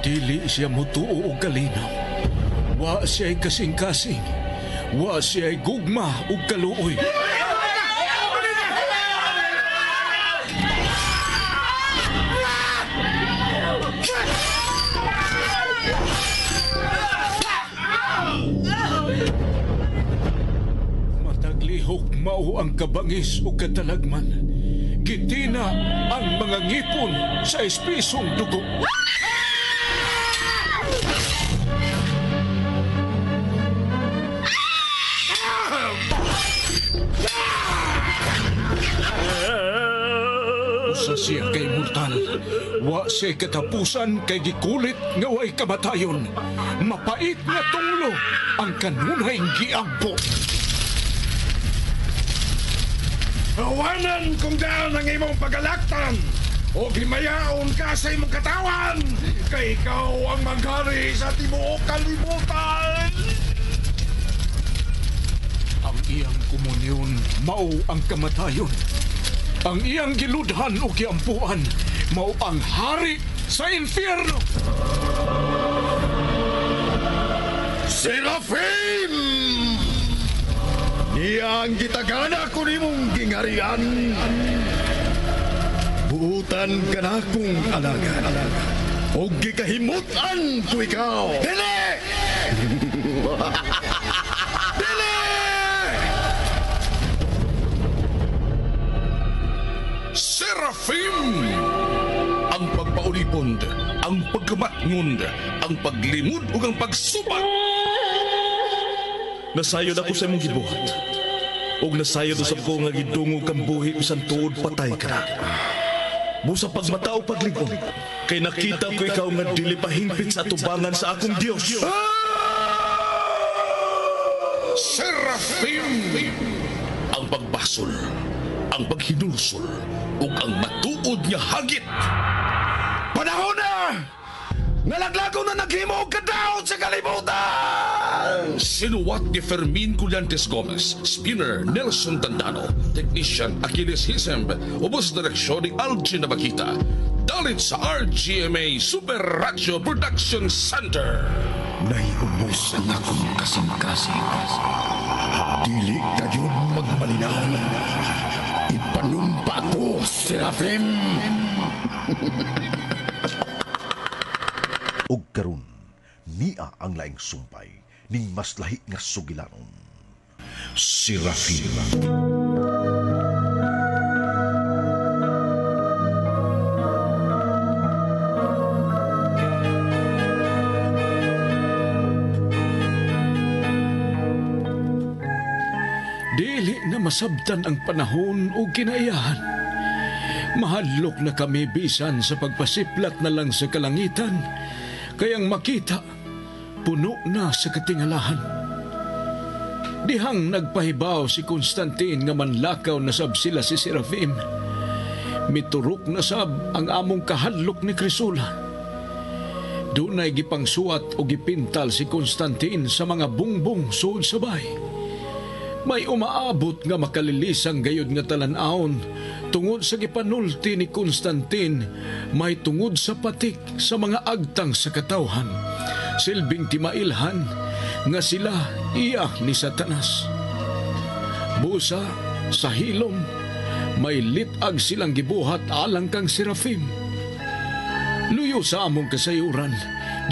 Dili siya mutuo og kalinaw. Wa siya'y kasing-kasing. Wa siya'y gugma ug kaluoy. Matag lihok mao ang kabangis ug katalagman. Gitina ang mga ngipon sa espisong dugo. Usa siya kay mortal. Wa siya katapusan kay gikulit nga way kamatayon. Mapait nga tunglo ang kanunay giampo. Awanan kung daan ang imong pagalaktan o himayaon ka sa imong katawan kay ikaw ang maghari sa tibuok kalibutan. Ang iyang komunyon mao ang kamatayon. Ang iyang giludhan o giampuan mao ang hari sa impyerno. Serafim! Niya ang gitagana ko nimong gingarian. Buutan ka na kong alagad. O gikahimutan ko ikaw. Dili! Dili! Serafim! Ang pagpaulipon, ang pagkamatngon, ang paglimod ug ang pagsubat. Nasayod ako sa imong gibuhat. Ug nasayod usab ko nga gidungog kang buhi bisan tuod patay ka na. Busa pagmata o paglig-on, kay nakita ko ikaw nga dili pa hingpit sa atubangan sa akong Dios. Serafim! Ang pagbasol, ang paghinulsol, ug ang matuod nga hagit. Panahon na! Nalaglago na naghimo og kadaot sa kalibutan! Sinuwat ni Fermin Collantes Gomez, Spinner Nelson Tandano, Technician Achilles Hisemb, ubos direksyon ni Algin Nabakita. Dalit sa RGMA Super Radio Production Center. Naiubos ang akong kasing-kasing. Dili kayo magmalinaw. Ipanumpa ko, Serafim! Og karon niya ang laing sumpay ning mas lahi nga sugilanon. Serafim. Dili na masabtan ang panahon o kinaiyahan. Mahadlok na kami bisan sa pagpasiplat na lang sa kalangitan. Kayang makita, puno na sa katingalahan. Dihang nagpahibaw si Constantine nga manlakaw na sab sila si Serafim. Miturok na sab ang among kahadlok ni Crisula. Dunay gipangsuwat o gipintal si Constantine sa mga bungbong suod sa bay. May umaabot nga makalilisang gayod nga talan-awon tungod sa gipanulti ni Constantine, may tungod sa patik sa mga agtang sa katawhan. Silbing timailhan nga sila iya ni Satanas. Busa sa hilom may litag silang gibuhat alang kang Serafim. Luyo sa among kasayuran,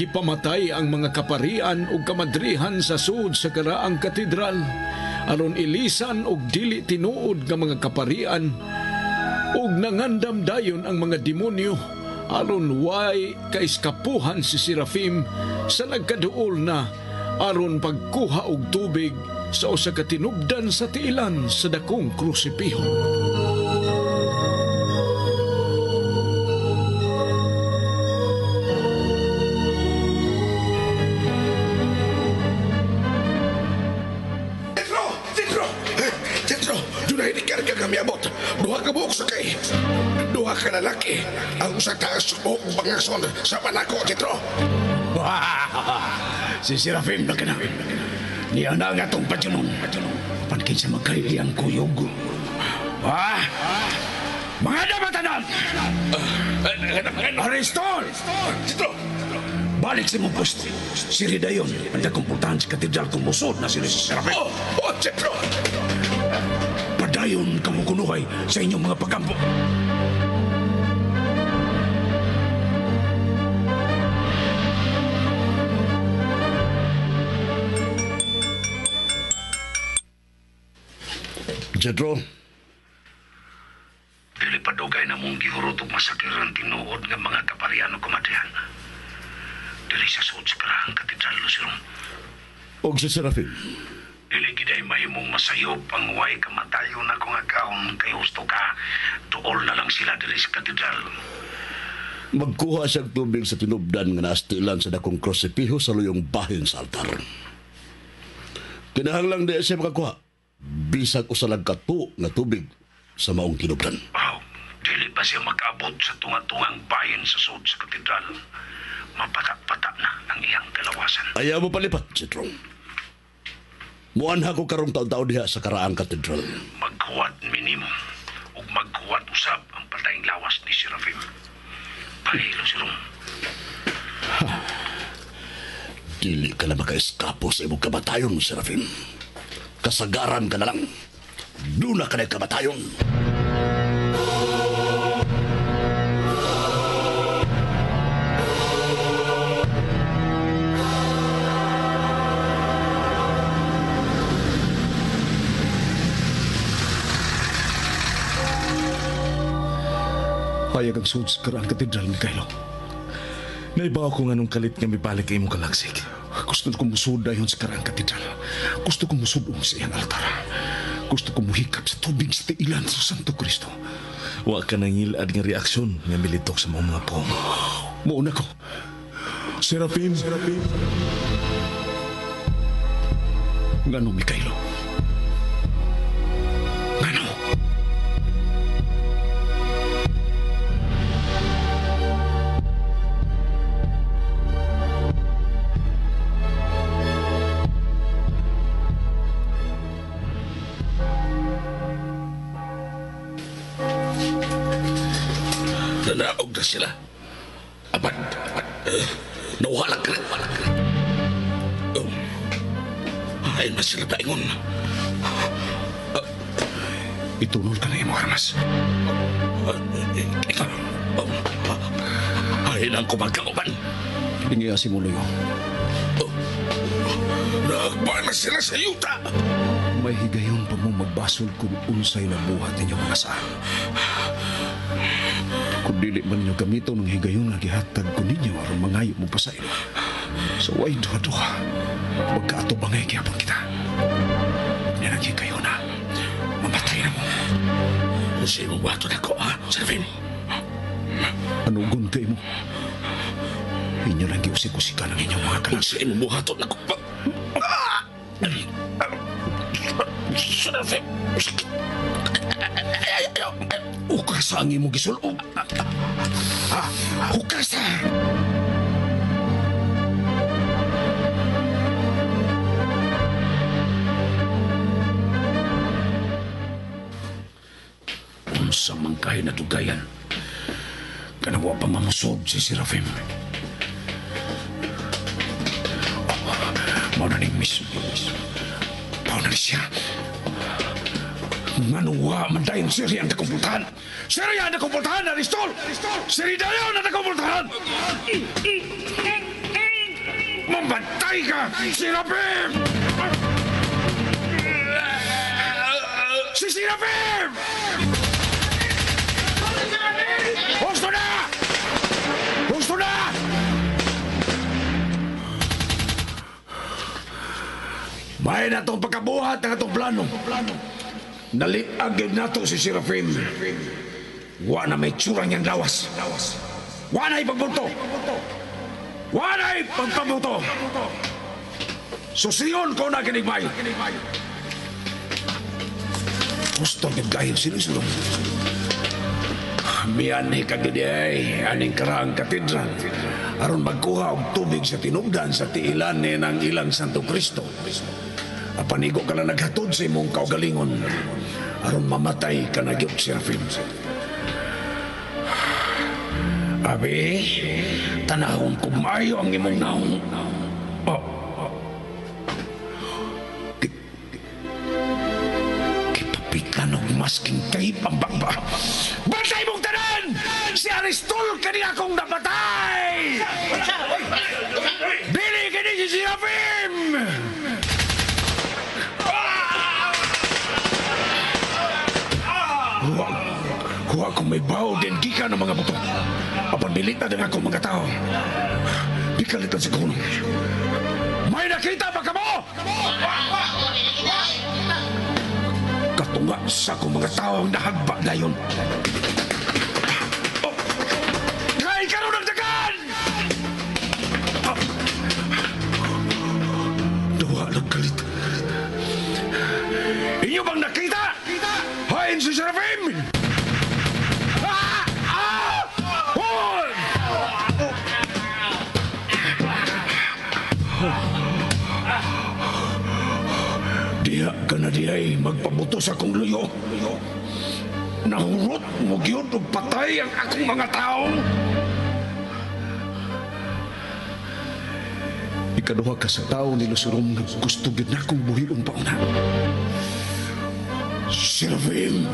gipamatay ang mga kaparian ug kamadrihan sa suod sa karaang katedral aron ilisan og dili tinuod nga mga kaparian ug nangandam dayon ang mga demonyo aron way kaiskapuhan si Serafim sa nagkaduol na aron pagkuha og tubig sa usa ka tinubdan sa tiilan sa dakong krusipiho. Duha ka buok sakay. Duha ka lalaki. Ang usa taas buok bangason sa panako, Jetro. Si Serafim na kana. Niya na nga itong patyunong. Pankin sa magkailiyang kuyog. Ah! Mga damatanan! Aristol! Jetro! Balik sa imong pwesto. Siri dayon, ang dagkong pultahan sa katedral kung musod na sila si Serafin. Oh, oh, Jetro! Padayon kamukunuhay sa inyong mga pagkampo. Jetro, Dili pa dugay na mong gihurot og masakiran tinuod nga mga kapariano kumadihan. Dili sa suod sa karahang katedral, Luciron. og si Serafin. Dili giday mahimong masayop ang way kamatayon na kung agahon kay husto ka. Duol na lang sila diri sa katedral. Magkuha siyang tubig sa tinubdan nga naastilan sa dakong krosipiho sa luyong bahin sa altar. Kinahanglang di siya makakuha. Bisag usa lang kato nga tubig sa maong tinubdan. Wow, dili pa siya makaabot sa tunga-tungang bahin sa suod sa katedral. Mapata-pata na ang iyang kalawasan. Ayaw mo palipat, Jetro. Muanha ko karong taon-taon diha sa karaang katedral. Magkuwat minimo ug magkuwat usab ang patayng lawas ni Serafim. Pahilo si Rom. Dili ka na makaeskapo sa imong kamatayon, Serafim. Kasagaran ka na lang. Duna ka na kamatayon. Hayag ang suod sa karaang katedral, Mikaelo. Naibaw ko nga nung kalit nga mibalik kay imong kalagsik. Gusto ko musud dayon sa karaang katedral. Gusto ko musudong sa iyang altar. Gusto ko muhikap sa tubig sa tiilan sa Santo Cristo. Wa ka nangilad nga reaksyon nga militok sa mga pong. Muuna ko. Serafim! Serafim! Ngano, Mikaelo? Ngano? Nanaog na sila. Apan, nawala ka rin, wala ka rin. Ay na sila paingon. Itunol ka na imo, armas. Ikaw, ay nang kumagkauban. Lingiya si Muluyo. Naagba na sila sa yuta. May higayon pa mo magbasol kung unsay nabuhat ninyo mga saan. Kung dili man ninyo gamiton ang higayon nga gihatag ko ninyo aron mangayo mo pasaylo. So way duha-duha. Magkaatubangay gyapon kita. Nya naghigayon na. Mamatay na mo. Unsa imong buhaton ako, ha, Serafin? Anugon kay mo. Inyo lang giusik-usikan ang inyong mga kalag. Unsa imong buhaton ako? Serafin! Ukasa ang imong gisulog. Ha? Ukasa! Unsa man kay natugayan. Kanang wa pa mamusod si Serafim. Oh, mao na ning mismo. Mao na ni siya. Manuwa man dayon siri ang dakong. Siri ang dakong pultahan, Aristol! Siri dayon ang dakong pultahan! Mamatay ka, Serafim! Si Serafim! Husto na! Husto na! May na itong pagkabuhat ng atong plano. Nalitag nato si Serafim. Wa na may tsura niyang lawas. Wa na ipagbunto. Wa na ipagpabuto. Susiyon ko na kinigmay. Gusto gyud kayo sinusulong. Mianhi ka gid ay aning karaang katedral aron magkuha og tubig sa tinubdan sa tiilan ni ng ilang Santo Cristo. Apan igo ka lang naghatod sa imong kaugalingon aron mamatay ka na gyud, Serafim. Abi, tanahon ko maayo ang imong naong. Oh. Kipapitan og masking tape ang bakba. Bantay mong tanan! Si Aristol kani akong napatay! Dili kini si Serafim! Huwa kong may bawo din gikan ng mga buto. Apan bilita din ako mga tao. Di kalitan sa kunong. May nakita ba kamo? Katunga sa akong mga tao ang nahagba dayon. Oh! Kay karon ang dagan! Oh! Duha lang kalit. Inyo bang nakita? Hain si Serafim! Ah! Ah! Hon! Diha ka na dihay magpabuto sa akong luyo. Nahurot mo gyud og patay ang akong mga tao. Ikaduha ka sa tao ni Lucerom nga gusto gyud na akong buhion pauna. Serafim!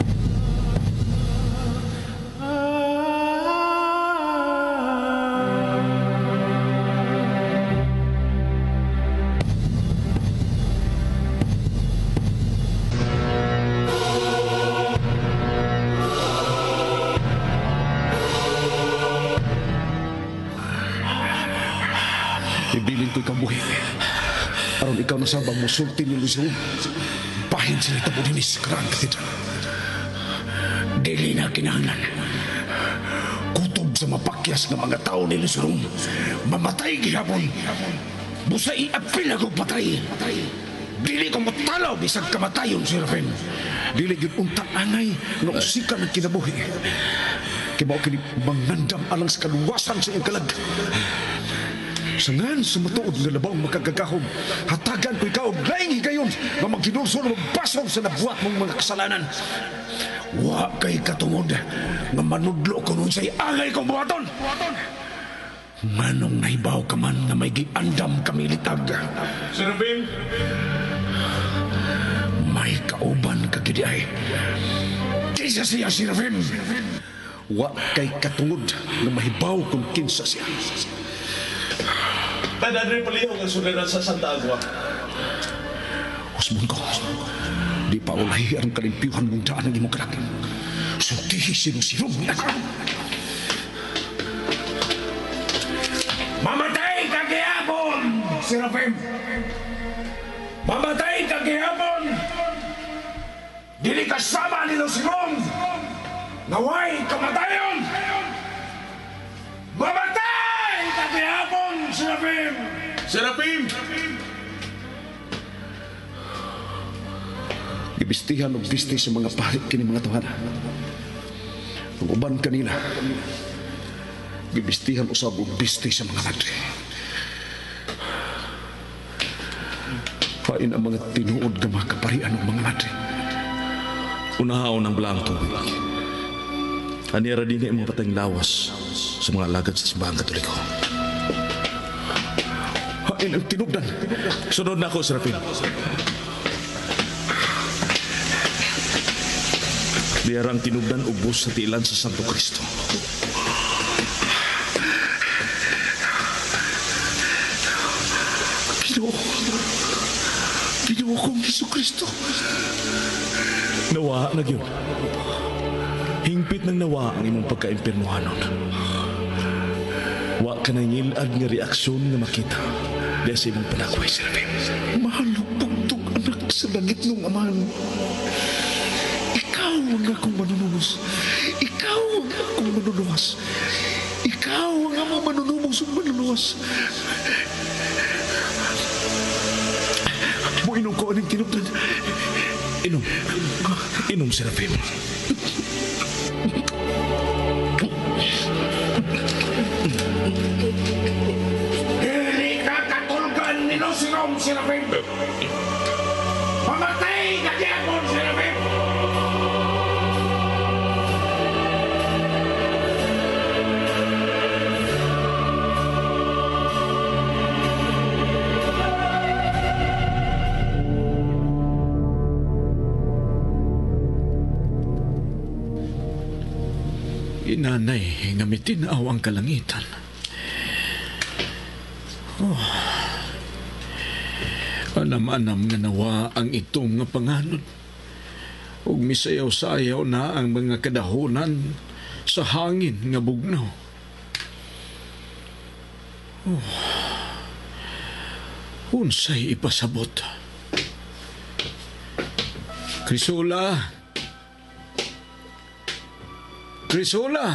Ibilin ko ikaw buhi. Aron ikaw na sabang musulti ni Lucerom. Bahin sila itabo din sa Grand Cathedral. Dili na kinahanglan. Kutob sa mapakyas ng mga tao ni Lucerom. Mamatay gihapon. Busa iapil ako patay. Dili ko matalaw bisag kamatayon, Serafim. Dili gyud unta angay nga usikan ang kinabuhi. Kay mao kini mangandam alang sa kaluwasan sa iyang kalag. Sangan sa matuod nga labaw makagagahom, hatagan ko ikaw og laing higayon nga maghinulsol o magbasol sa nabuhat mong mga kasalanan. Wa kay katungod nga manudlo ko nun sa'y angay kong buhaton. Nganong nahibaw ka man nga may giandam kami litag. Serafim! May kauban ka gidi ay. Kinsa siya, Serafim? Wa kay katungod nga mahibaw kung kinsa siya. Tanan rin palihog ang suliran sa Santa Agua. Usbon ko, di pa ulahi ang kalimpyuhan mong daan ng imong kalag. Sultihi sinusirong niya. Mamatay ka gihapon, Serafim! Mamatay ka gihapon! Dili ka sama ni Luciron! Naway kamatayon! Mamatay ka gihapon, Serafim! Serafim! Gibistihan og bisti sa mga pari kini mga tawhana. Ang uban kanila, gibistihan usab og bisti sa mga madre. Hain ang mga tinuod nga mga kaparian og mga madre. Unahaon ang balaang tubig. Anira din ang mga patayng lawas sa mga alagad sa simbahang Katoliko. Hain ang tinubdan. Sunod na ako, Serafim. Diyarang tinubdan ubos sa tiilan sa Santo Cristo. Ginoo. Ginoo kong Jesucristo. Nawa na gyud. Hingpit ng nawa ang imong pagka-impirmohanon. Wa ka nangilad nga reaksyon nga makita diya sa imong panagway, Serafim. Mahalupog anak sa langit nung amahan. Ikaw ang akong manunubos. Ikaw ang akong manuluwas. Ikaw ang among manunubos ug manuluwas. Muinom ko aning tinubdan. Inom. Inom, Serafim. Dili ka katulgan ni Luciron, Serafim. Mamatay ka gihapon, Serafim. Sinanay nga mitinaw ang kalangitan. Oh. Anam-anam nga nawa ang itong nga panganod. Ug misayaw-sayaw na ang mga kadahonan sa hangin nga bugnaw. Oh. Unsay ipasabot. Crisula! Crisula!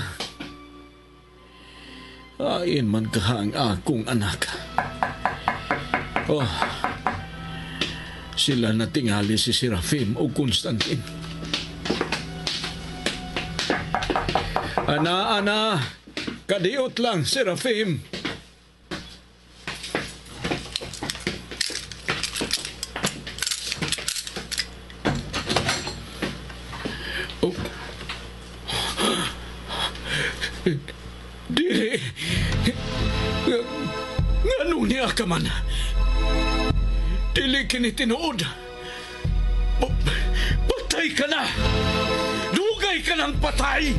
Ain man ka ang akong anak. Oh, sila na tingali si Serafim o Constantine. Ana, ana, kadiot lang, Serafim. Oh. Dili. Nganong niya ka man? Dili kini tinuod. Patay ka na! Dugay ka ng patay!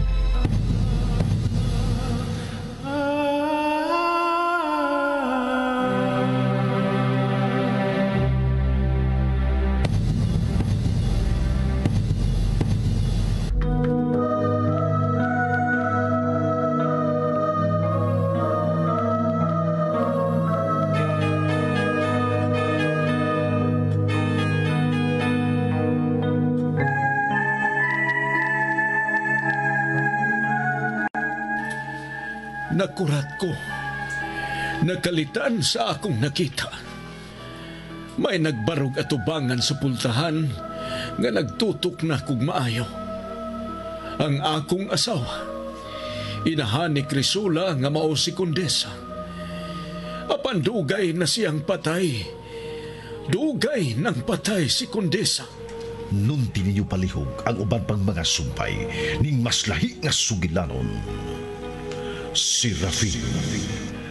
Nakurat ko. Nakalitan sa akong nakita. May nagbarog atubangan sa pultahan nga nagtutok na kog maayo. Ang akong asawa, inahan ni Crisula nga mao si Kondesa. Apan dugay na siyang patay. Dugay nang patay si Kondesa. Nunti ninyo palihog ang uban pang mga sumpay ning mas lahi nga sugilanon. Serafim.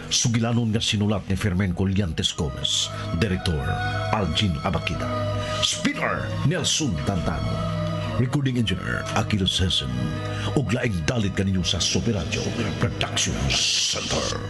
Sugilanon nga sinulat ni Fermin Collantes Gomez, Director Algin Abakida, Spinner Nelson Tantano, Recording Engineer Achilles Hessen, ug laing dalit kaninyo sa Super Radio Production Center.